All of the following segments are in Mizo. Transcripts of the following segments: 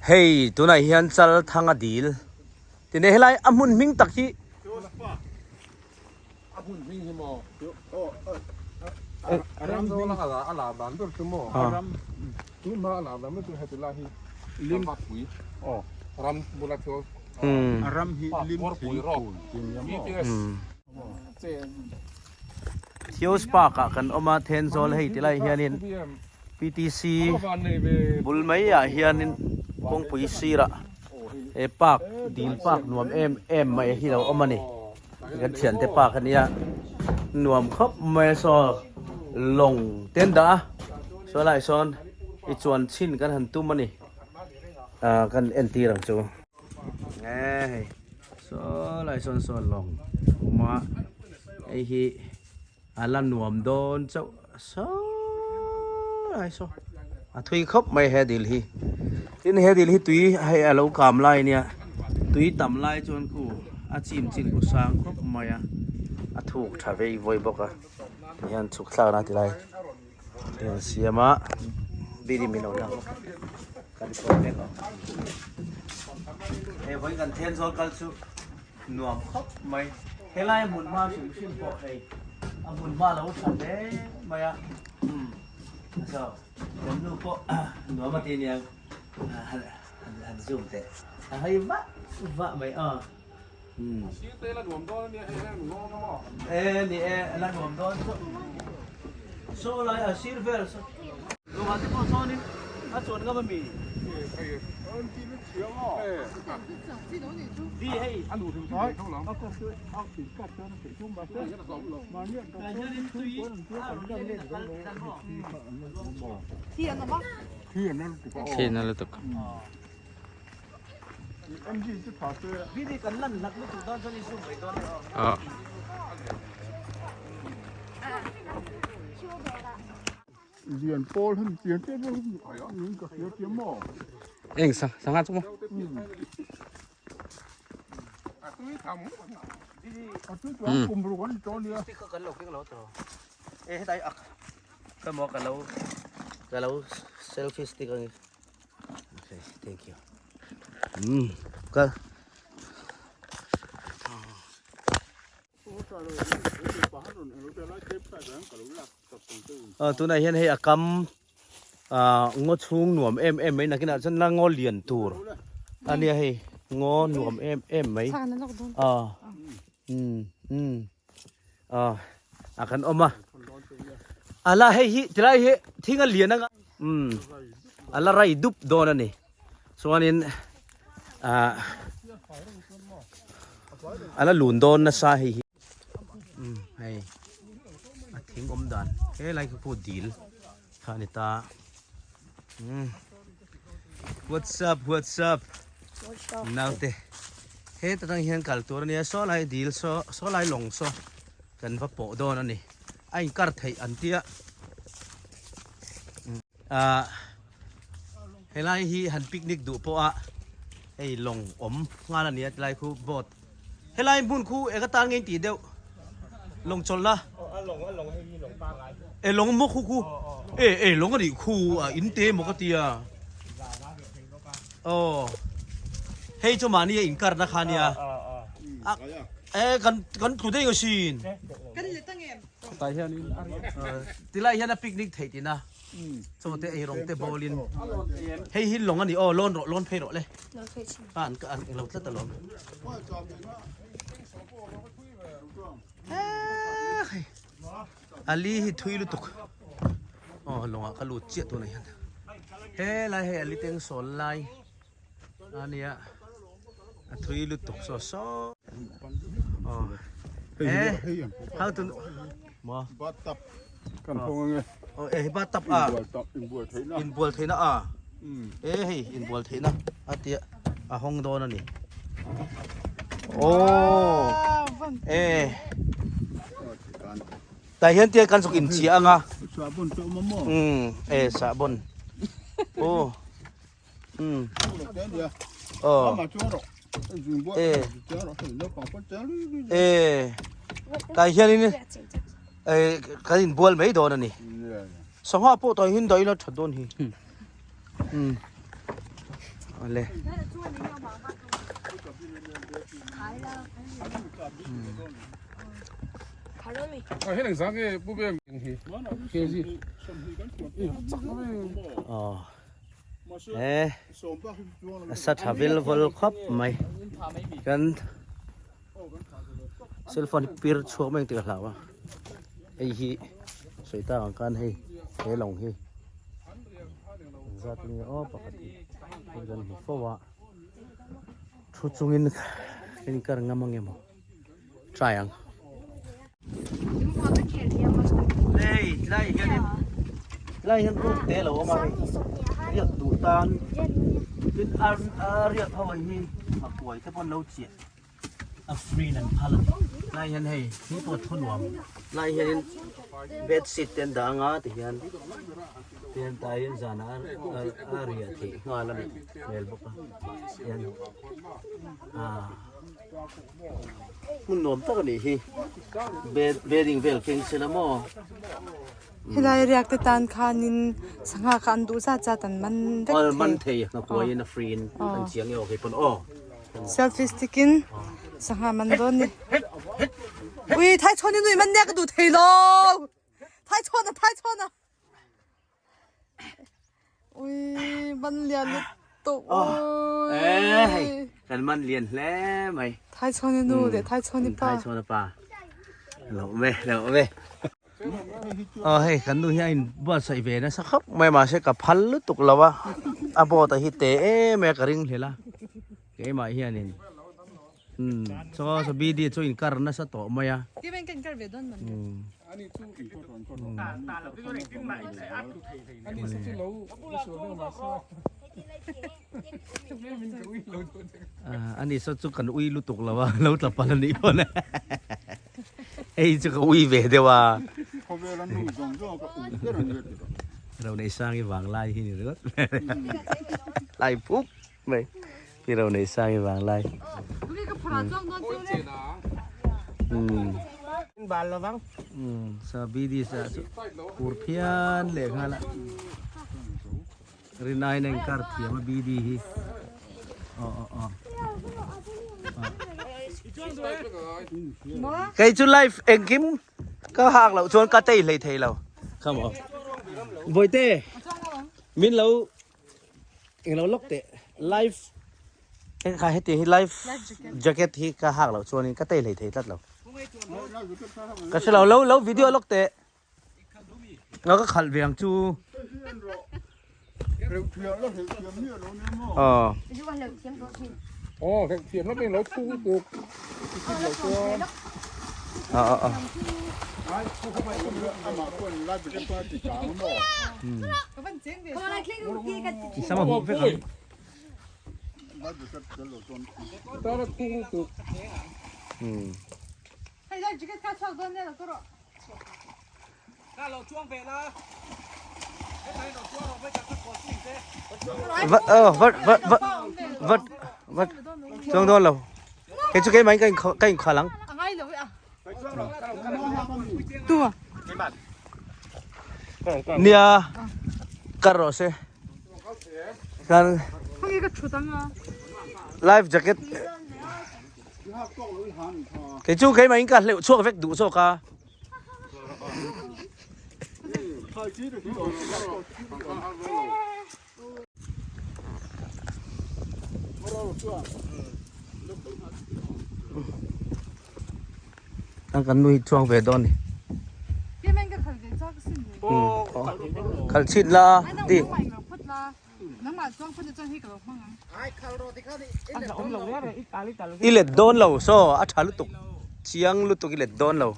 Hei tunah hian Chalthanga dil tine helai a hmun hming tak hi Theos Park ah kan awm a Thenzawl hei ti lai hianin PTC bul mai ah hianin kawngpui sirah he park dil park nuam em em mai hi lo awm a ni kan thiante park a nia nuam khawp mai a saw lawng te an dah a saw lai sawn i chuan chhin kan han tum a ni ah kan entir ang chu. Nge hei saw lai sawn saw lawng awm a hei hi a la nuam dawn chauh saw lai saw a thui khawp mai he dil hi tin he dil hi tui hei a lo kam lai ania tui tam lai chuan khu a chim chin khu sang khawp mai a a thuk tha vei vawi bawk a tihian chhuk thlak na ti lai. Heng siam a biri min lo lak bawk kan sawi mek ang hei vawi kan then zawl kal chu nuam khawp mai helai hmun hma hrim hrim pawh hei a hmun hma lo tha hle mai a umm so kan nu pawh nuam a ti aniang han han zoom teh a hei vah vah mai a. Sir te la nuam dawn ania hei hian ngawng a maw? E ni e la nuam dawn chu saw lai a sir vel saw. Lungah te pawh sawnin a chuan ngam ami? Di hei. A nu hrim hrim tho lam. Thi an awm a? Thi an awm lutuk. Eng sangha chu maw? Selfie stick ang Okay, thank you. Kal. Tunah hian hei a kam ngaw chhung nuam em em mai nakinah chuan la ngaw lian tur a nia hei ngaw nuam em em mai a a kan awm a ala hei hi tilai hi thing a lian anga umm a la rai dup dawn a ni chuanin ah a la lun dawn nasa hei hi umm hei a thing awm dan helai khi pawh dil kha a ni ta umm what's up what's up naute heta tang hian kal tur a nia saw lai dil saw saw lai lawng saw kan va pawh dawn a ni a inkar theih an tia ah helai hi han picnic duh pawh a hei lawng awm nghal a nia tilai khu boat helai hmun khu eng atan nge intih deuh lawng chawlhna e lawng maw khu khu e e lawng a nih khu a in te maw ka tia aw hei chu mahni a inkarna kha nia a e kan kan tlu daih asin tilai hian a picnic theih tina chaw te ei rawng te bawlin hei hi lawng a ni aw lawn rawh lawn phei rawh le a an an englo tlat alawm a li hi thui lutuk aw lawngah ka lut chiah tunah hian helai hei a li teng sawl lai a nia a thui lutuk saw saw aw eh how to maw Bathtub kan hawng ange. Aw eh bathtub a. Inbual theihna. Inbual theihna a. Eh hei inbual theihna a tia a hawng dawn a ni. Aw eh tah hian tia kan zuk inchhiah anga. Sahbawn te awm a maw? Um eh sahbawn. Aw. Um. Aw. Eh. Eh. Tah hianin eh kan inbual mai dawn a ni. Sangha pawh tah hian dah ila that dawn hi. Um awle. Aw he a sa tha vil vol khawp mai kan cell phone hi pir chhuak mai ang tih ka hlau a hei hi sawi tak ang khan hei he lawng hi engzat nge aw pakhat hi hei kan hmu fo a thu chungin ka inkar ngam ang emaw try ang. Hei tlai hianin tlai hian room te lo awm a hei riak duh tan tin a riak ho hi a kuai te pawn lo chiah a free in an phal a tlai hian hei thing pawh thu nuam tlai hianin bed sheet te an dah anga tihian tihian tlai hian zanah a riah theih nghal a nih hmel bawk a tihian ah. Hmun nuam tak a nih hi. Bed bedding vel keng se la maw? Helai riak te tan khanin sangha kha an duh zat zat an man vek thei. Man thei hnakuaiin a free in an chiang e aw kei pawn aw. Selfie stick in sangha man dawn ni. Ui thaichhawn in ui man nia ka duh thei lo. Thaichhawn a thaichhawn a. Ui man lian lutuk ui. Hei kan man lian hle mai. Thaichhawni nu leh Thaichhawni pa. Thaichhawna pa. Lo me lo me. Aw hei kan nu hi a in buatsaih ve nasa khawp mai mahse ka phal lutuk lo a. A boat a hi te em a ka ring hlel a. Keimah hianin Umm chaw saw bidi chu in kar nasa tawh mai a. Ani saw chu kan ui lutuk lo a lo tla palh a nih pawn e. Hei chu ka ui ve deuh a. Ro nei sang i vang lai hi ni ringawt. Lai phup. Mai pi ro nei sang i vang lai. Sa bidi sa chu phur phian leh nghal a. Rinai na inkar thiam a bidi hi. Aw aw aw. Kei chu live engkim ka hak loh chuan ka tei hlei thei lo. Come on. Bawihte min lo Englo lawk teh life eng kha heti hi life jacket hi ka hak loh chuanin ka tei hlei thei tlat lo. Ka hre lo lo lo video lawk teh. Nga ka khalh ve ang chu. Aw. Aw aw aw. Sama hmuh vek ang. Vat vat vat vat vat vat chuang dawn lo. Kei chu keimah in ka inkhal ang. Nia kar rawh se. Kan life jacket kei chu keimah in ka hleuh chhuak vek duh zawk a. Ang kan nu hi chuang ve dawn ni. Khal chhin la ti. I let dawn lo so a tha lutuk chiang lutuk i let dawn lo.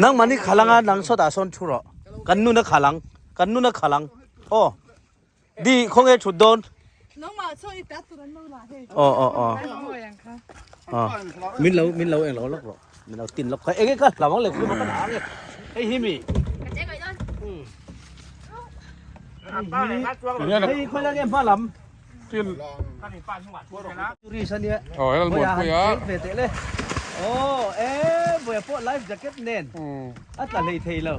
Nangmah ni khalang a nang sawtah sawn thu rawh kan nun a khalang kan nun a khalang aw di khawnge thut dawn aw aw aw aw min lo min lo eng lo lawk rawh min lo tin lawk kha enge ka hlau ang le khum ka dah ang e hei hi mi hei khawi la nge hma lam Tourist ania. Aw helal muan pui a. Ve teh le. Aw e boya pawh life jacket nen. A tla hlei thei lo.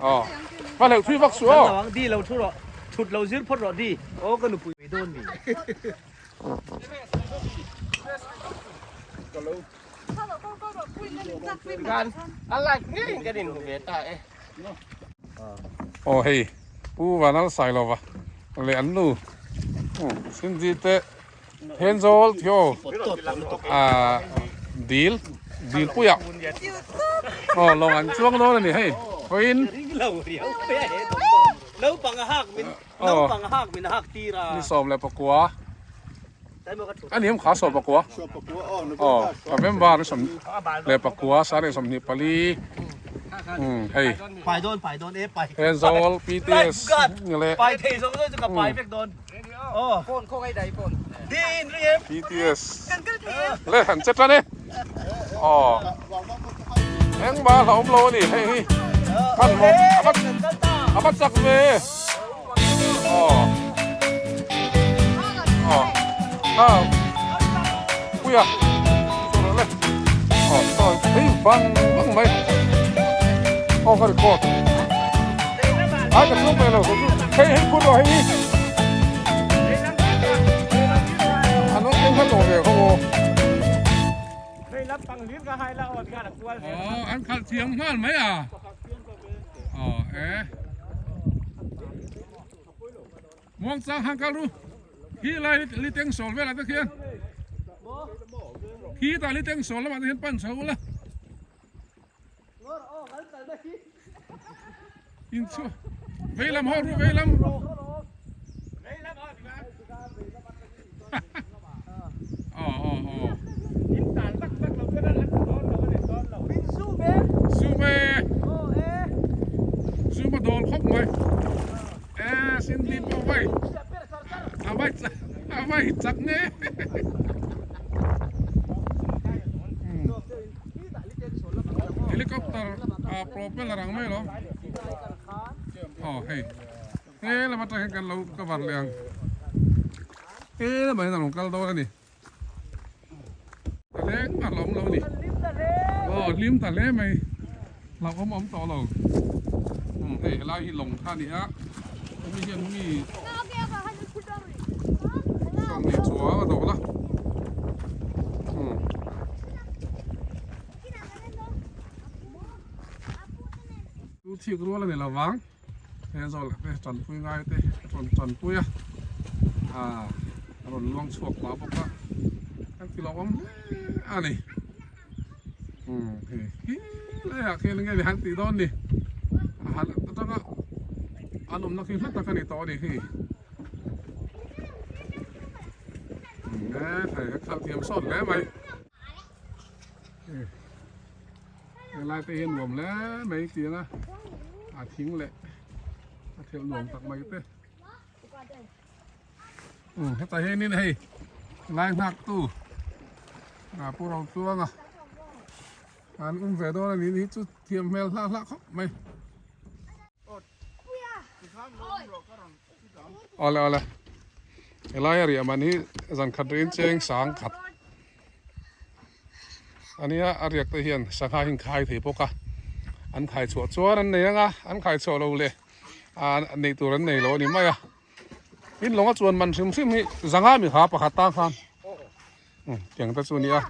Aw va hleuh thui vak suh aw. Di lo thu rawh thut lo zir phawt rawh di aw ka nupui dawn mi. Aw hei Pu Vanal Sailova leh an nu Cindy te Thenzawl Thio ah dil dil puiah aw lawng an chuang dawn a ni hei vawiin aw ni 14 a ni em kha 14 aw November ni 14 sar 24 umm hei Thenzawl PTS leh. PTS le han che tan e aw engmah hlauhawm lo a ni hei hi hmanhmawh a va chak ve aw aw a puia le aw sawi phei vang vang mai aw ka record ai ka chhung ve lo hei hei phun rawh hei hi an awm eng hman lo ve khaw maw aw an khalh thiam nghal mai a aw e muangchang hang kal ru hi lai li teng sawl velah te khian khi tah li teng sawl lamah te hian pan chho ula. In chu vei lam ho ru vei lam. Aw aw aw. Zoom e. Zoom a dawl khawp mai. E Cindy pawh vai. A vai a vai chak nge. Helicopter ah propeller ang mai lo aw hei he lam atang hian kan lo cover leh ang he lamah hian a rawn kal dawn a ni ta hleng a hlauhawm lo a ni aw hlim ta hle mai hlauhawm a awm tawh lo hei helai hi lawng kha a ni a hemi hian mi sawmhnih chuang a dawl a. Chu thik rual a ni lo vang he zawl te tanpui ngai te rawn tanpui a ah a rawn luang chhuak pah bawk a kan ti lo awm hle a ni umm hei hi laiah khian enge ni han tih dawn ni a han atanga an awmna khi hla tak a ni tawh a ni hei. E thei ka khalh thiam sawt hle mai helai te hi nuam hle mai tiang a a thing leh a thil nuam tak mai te um hetah hianin hei lai nghak tu a pu ro tluang a an um ve dawn a ni hi chu thiam hmel hlah hlah khawp mai. Awle awle helai a riah man hi zan khat rihin cheng sang khat ania a riak te hian sangha hi an khai thei bawk a an khai chhuah chuan an nei ang a an khai chhuah lo leh ah neih tur an nei lo a ni mai a tin lawnga chuan man hrim hrim hi zanga mi ha pakhat tang khan. Tiang te chu nia.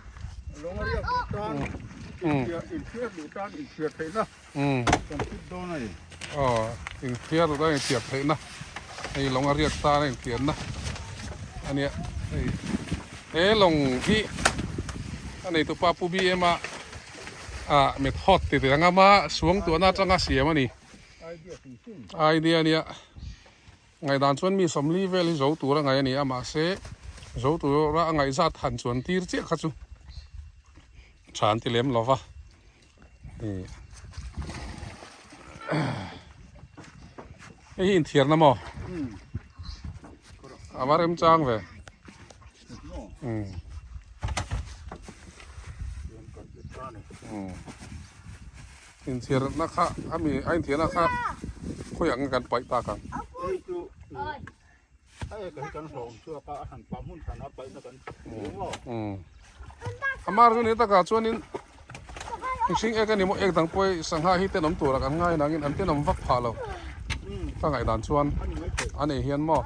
Aw inthiar duh tan inthiar theihna hei lawng a riak tan a inthiarna a nia hei he lawng hi a neitupa Pu BM a ah method ti tih anga ma suangtuahna atanga siam a ni idea ania. Ngaihdan chuan mi sawmli vel hi zo tur a ngaih a ni a, mahse zo tura a ngaih zat han chuan tir chiah kha chu tha an ti lem lo va. Hei hi inthiarna maw? A va remchang ve. Inthiarna kha ami a inthiarna kha khawiah nge kan paih tak ang. Amar chu ni takah chuanin. Mihring ek a ni maw ek dang pawh hi sangha hi tenawm tura kan ngai nangin an tenawm vak phah lo. Ka ngaihdan chuan a nei hian maw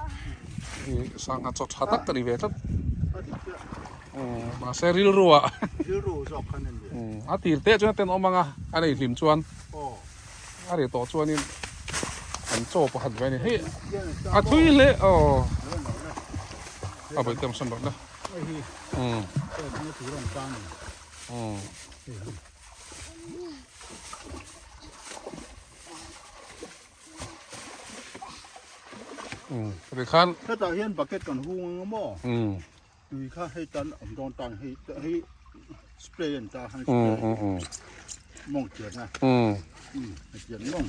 ih sangha chaw tha tak ka ni ve tlat. Mahse rilru ah a tir teh chuan a tenawm ang a, a nei hlim chuan a ri tawh chuanin an chaw pakhat ve a ni. Hei a thui hle aw a bawihte awm sawn rawh le. Tikhan Hetah hian bucket kan hung ang maw? Tui kha hei tan awm dawn tan hei hei spray an ta han spray. Mawng chian a. Chian mawng.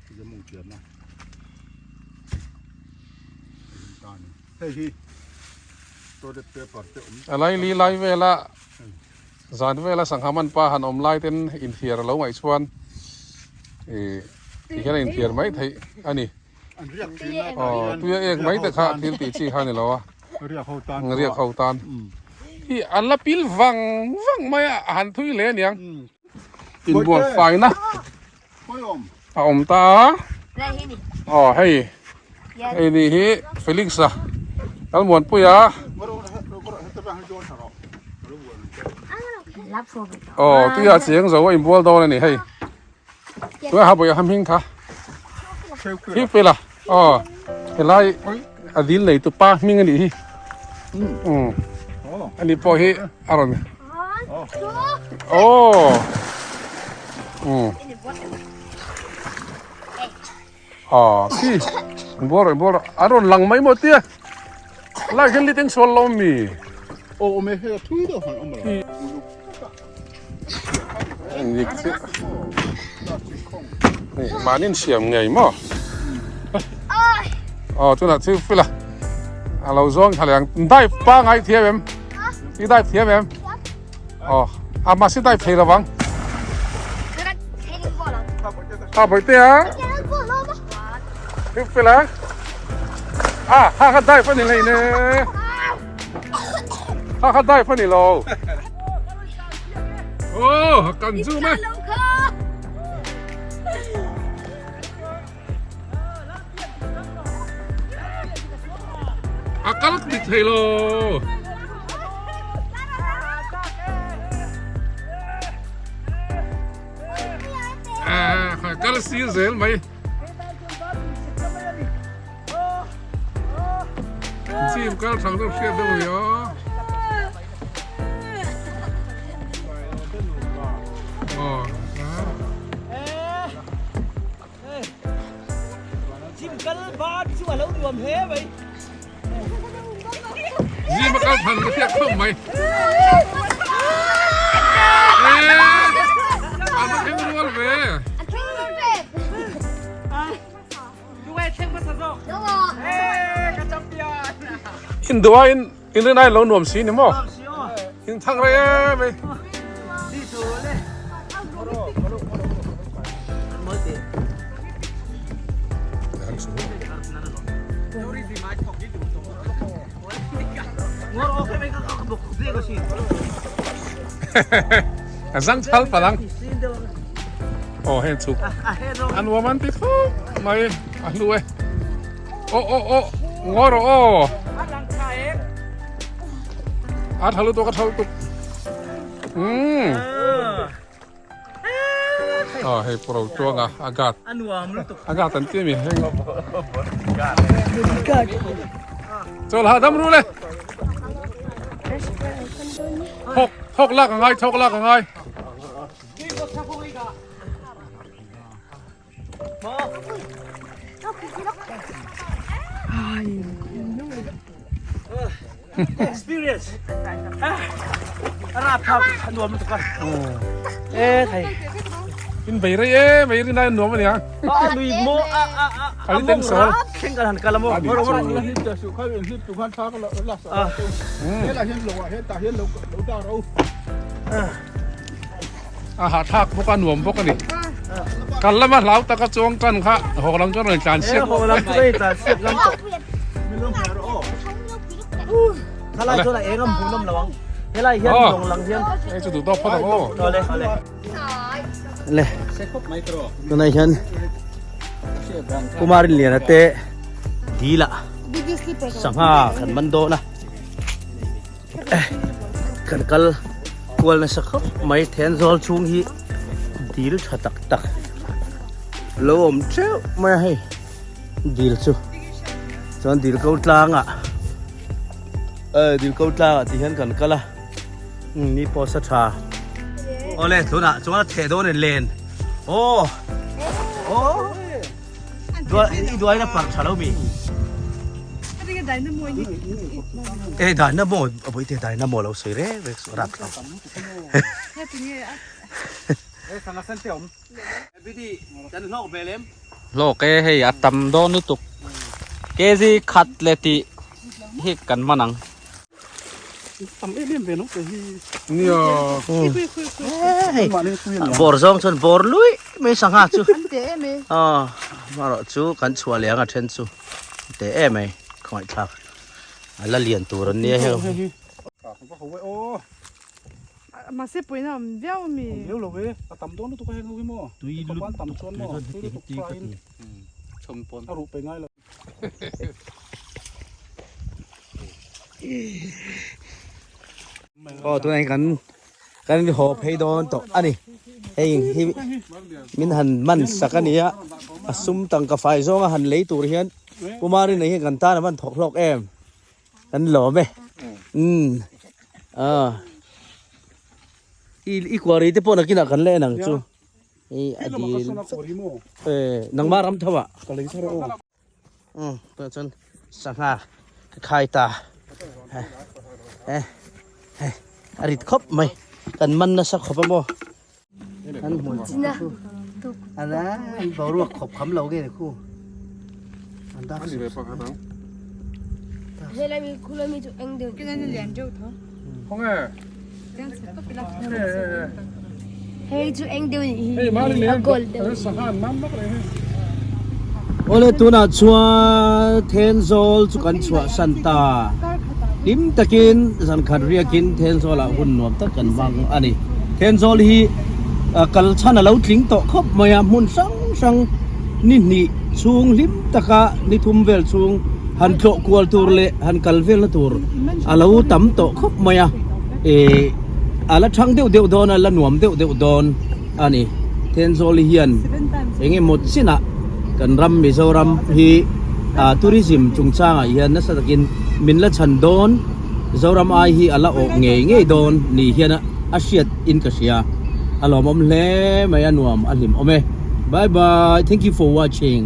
Chian mawng chian a. Tan hei hi toilet paper te awm. A lai li lai vela Zan vela sangha man pa han awm lai ten inthiar a lo ngaih chuan ih ti hian a inthiar mai theih a ni. Aw tui a ek mai te kha thil tih chi kha a ni lo a. Riak ho tan. Hi an la pil vang vang mai a, a han thui hle aniang. Inbual faina a awm ta a. Aw hei hei ni hi Felix a Lalmuanpuia aw tuiah cheng zo a inbual dawn a ni hei tuiah ha bawih a hming kha Thilpela aw helai a dil nei tu pa hming a nih hi umm ani pawh hi a rawn aw umm aw khi inbual rawh inbual rawh a rawn lang mai maw tia lai hian lit eng sual lo mi aw awm e hei a thui deuh han awm a lo Dik chiah. Hei mahni in siam ngei maw? Aw chunah chu fila a lo zawng thla leh ang. Dive pangai thiam em? I dive thiam em? Aw a mahse dive thei lovang. A bawihte a. Fila. A ha kha dive a ni hlei ne. Ha kha dive a ni lo. Oh, kan zoom e. A kal dik thei lo. À, kal sir zel mai. Chim kal thang deuh hriat deuh hi aw. Chim kal ba chu a lo nuam hle mai. Zim a kal thang ka hriat khawp mai. A va thleng rual ve. Indua in in rinai lo nuam si ni maw? In thang rei em ei. A zang chal palang. Aw heng chuk a nuam an ti khawp mai a hlu e aw aw aw ngaw rawh aw a tha lutuk a tha lutuk umm aw hei pawh ro tuang a a gat a gat an ti a mi heng chawl hahdam ru le thawk thawk lak a ngai thawk lak a ngai. Experience. Ra phak nuam lutuk a. E thei. In bei rei e mei rin ai nuam ania. A lui mo a a a a mong ra thleng kan han kal a mo. A hahthlak bawk a nuam bawk a ni. Kal lama hlau taka chuang tan kha haw lam chuan rawn tlan siak. Haw lam chu rawn tlan siak lam tawh. Thalai chuan a eng a hmuhnawm lo ang. Helai hian lawng lang hian. Hei chu duh tawk phawt ang aw. Awle awle. Le tunah hian Kumar Liana te dil ah sangha kan man dawn a kan kal kual nasa khawp mai Thenzawl chhung hi dil tha tak tak lo awm teuh mai a hei dil chu chuan dil ko tlangah dil ko tlangah tih hian kan kal a. Ni pawh sa tha. Awle tunah chuan a theh dawn in len. Aw. Aw. Duai i duai na parh tha lo mi. E dynamo aboi te dynamo lo soi rek rek su rak lo. Hlawk e hei a tam dawn lutuk. Kg khat le tih hi kan hman ang. Bawr zawng chuan bawr lui mai sangha chu amaherawh chu kan chhuah leh ang a then chu teh em mai khawngaih thlak a la lian tur an nia heng Aw tunah hian kan kan haw phei dawn tawh a ni hei hi min han man sak a ni a a sum tangka fai zawnga han lei tur hian Kumar in hian kan tan a van thawk hlawk em kan lawm e umm ah i i kuari te pawh nakinah kan la en ang chu. Hei a dil nangmah ram tho ah umm tunah chuan sangha ka khai ta eh eh a rit khawp mai kan man nasa khawp a maw kan hmun chu ala an boruak khawp kham lo nge ni khu an dak Awle tunah chuan Thenzawl chu kan chhuahsan ta. Hlim takin zan khat riakin Thenzawlah hun nuam tak kan hmang a ni. Thenzawl hi kal chhan a lo tling tawh khawp mai a, hmun hrang hrang ni hnih chhung hlim taka ni thum vel chhung han tlawh kual tur leh han kal velna tur a lo tam tawh khawp mai a, eh a la thang deuh deuh dawn a, la nuam deuh deuh dawn a ni. Thenzawl hian eng emaw chinah kan ram Mizoram hi ah tourism chungchangah hian nasa takin min la chhan dawn, Zoram ai hi a la awh ngei ngei dawn ni hian a hriat in ka hria. A lawmawm hle mai a nuam a hlimawm e. Bye bye, thank you for watching.